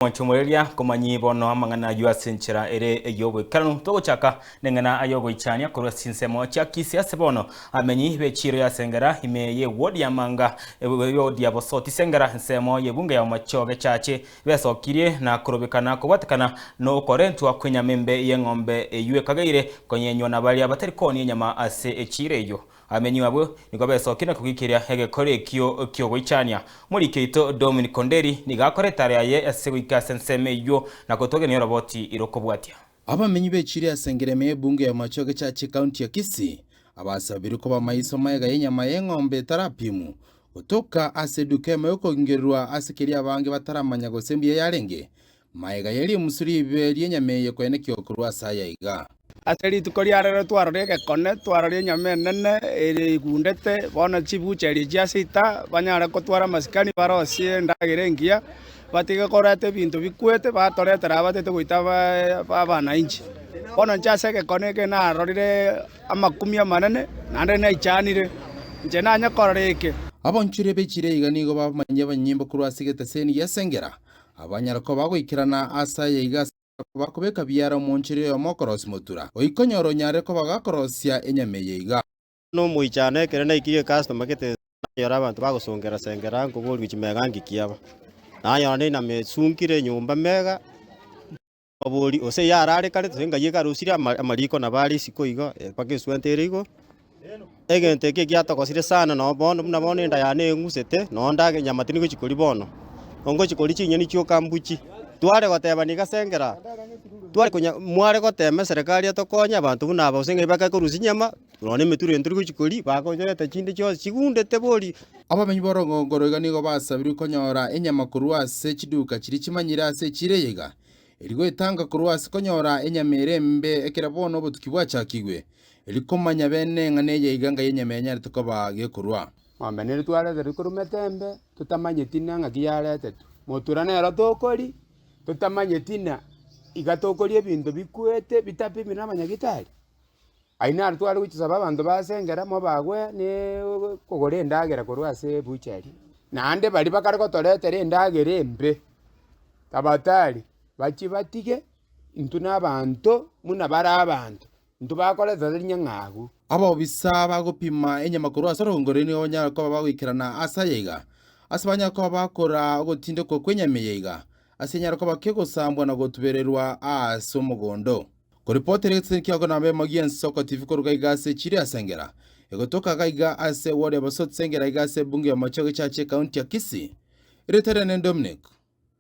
Mwanche omoreria komanyi bono amang'ana ayio ase enchera ere ey'oboikeranu. Togochaka neng'ana ay'ogoichania korwa ase chinsemo chia Kisii ase bono amenyi b'echiiro ya Sengera ime y'ewodi ya Manga ewodi ya Bosoti Sengera ensemo y'ebunge ya Bomachoge Chache besokirie na korobekana kobwatekana nokorentwa kw'enyama embe y'eng'ombe eyio ekageire konyenywa na baria batari koonia enyama ase echiiro eyio. Abamenyi abwo nigo besokire na kogiikeria egekora ekio ki'ogoichania. Omoriki oito Dominic Onderi nigo akora etaro yaye ase goika ase ensemo eyio na gotogenia oroboti rokobwatia. Abamenyi b'echiiro ya Sengerema y'ebunge ya Machoge Church Ekaunti ya Kisii abasabirwe koba maiso magega y'enyama y'eng'ombe etarapimwu gotoka ase eduka emo y'okogingererwa ase keria abange bataramanya gose mbuya yarenge Magega ye rimusu riibe ri'enyama eye koenekia okorua ase aya iga. Ase rituko ria rero twarora egekone, twarora enyama enene ere egundete, bono chibucheri chia sita banyare kotwara amasikani barosie endagera engiya, batige koreta ebinto bikwete batoretera abatete goita abanainchi. Bono inche ase egekone eke narorire amakumia amanene, naende naichanire, inche nanye korora eke. Abanchore be chiira iga nigo bamanyie abanyimbo korwa ase egeteseni gi'esengera, Abanyara koba goikerana ase aya iga ase bakobeka biara omonchori oyomo okorosia motura, goika onyore onyare koba gakorosia enyama eye iga. Nomoichano ekero naikirie ecustomer gete nanyora abanto bagosongera sengera nkoborigwa chimega ngiki aba, nanyora neinama esunkire enyomba mega, mbabori gose yarare kare gose ng'ai ekarosirie ama amariko nabo are isiko igo mpaka eswenta ere igo. Egento eke egiatogosire sana noo bono buna bono enda yane eng'usete noo ndage enyama tindi gochi koria bono, ongochi koria chinyeni chioka mbuchi. Tware gotebania iga ase engera, tware konya mware gotema eserekari etokonye abanto buna aba gose ng'ai bakakorusia chinyama, nonya emeturo eye ntori gochi koria, bakoyoreta chinde chionsi chigundete bori. Abamenyi b'orogongo roiga nigo basabirwe konyora enyama korwa ase chiduka chiria chimanyire ase echiira eye iga, erio goetanga korwa ase konyora enyama ere embe ekero bono obotuki bwachakigwe. Erio komanya bene ng'a neye iga ngai enyama enyarete koba gekorwa. Ng'ombe nere twareterwe korwa metembe, totamanyeti na ng'aki yaretetwe. Motura nero tokori, totamanyeti na iga tokoria ebinto bikwete bitapimiri na abanyagitari. Ayio naro tware gochisaba abanto basengera mobagwe ne kogora endagera korwa ase ebuchari. Naende baria bakare gotoretera endagera embe, tabatari bachie batige intwe na abanto buna bare abanto. Intwe bakoreta tari nyang'agu. Abobisa bagopima enyama korwa ase orogongo roria nigo banyare koba bagoikerana ase aya iga, ase banyare koba bakora ogotindekwa kw'enyama eye iga, ase enyare koba kegosambwa na gotubererwa aase omogondo. Koripotera egeteseni kiago namba emo gi'ensoko TV koruga iga ase echiro ya Sengera, egotoka iga ase eward ya Basotse Sengera iga ase ebunge ya Machoge Church ekaunti ya Kisii. Erieta riane Dominic.